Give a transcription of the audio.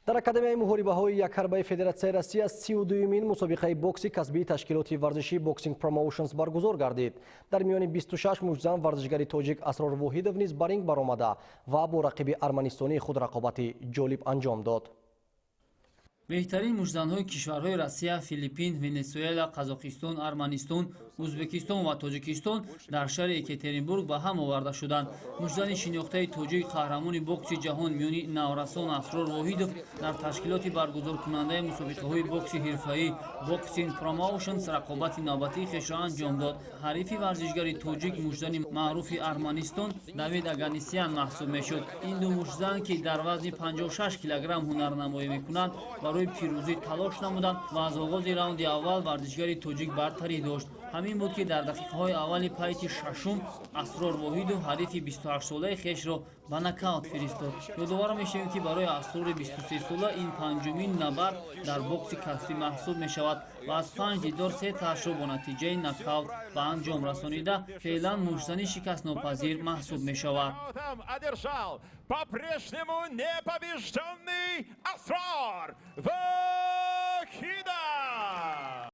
Дар Академияи муҳорибаҳои якҳарбаи Федератсияи Россия 32-юмин мусобиқаи бокси касбии ташкилоти варзишӣ Boxing Promotions баргузор гардид. Дар миёни 26 муштзан варзишгари тоҷик Асрор Воҳидов низ ба ринг баромада ва бо рақиби арманистонии худ рақобати ҷолиб анҷом дод. Беҳтарин муштзанҳои кишварҳои Россия, Филиппин, Венесуэла, Қазоқистон, Арманистон, Ӯзбекистон ва Тоҷикистон дар шаҳри Екатеринбург ба ҳам оварда шуданд. Муштзани шинохтаи тоҷик, қаҳрамони бокси ҷаҳон миёни наврасон Асрор Воҳидов дар ташкилоти баргузоркунандаи мусобиқаҳои бокси ҳирфаӣ Boxing Promotions рақобати навбатии хешро анҷом дод. Ҳарифи варзишгари тоҷик муштзани маъруфи Арманистон Давид Аганисян маҳсуб мешуд. Ин ду муштзан, ки дар вазни 56 килограмм ҳунарнамоӣ мекунанд, барои пирӯзӣ талош намуданд ва аз оғози раунди аввал варзишгари тоҷик бартарӣ дошт. Ҳамин буд, ки дар дақиқаҳои аввали пайти шашум Асрор Воҳидов ҳарифи 28-солаи хешро ба нокаут фиристод. Ёдовар мешавем, ки барои Асрори 23-сола ин панҷумин набард дар бокси касбӣ маҳсуб мешавад ва аз панҷ дидор се таашро бо натиҷаи нокаут ба анҷом расонида, феълан муштзани шикастнопазир маҳсуб мешавад. По-прежнему непобежденный Асрор Воҳидов!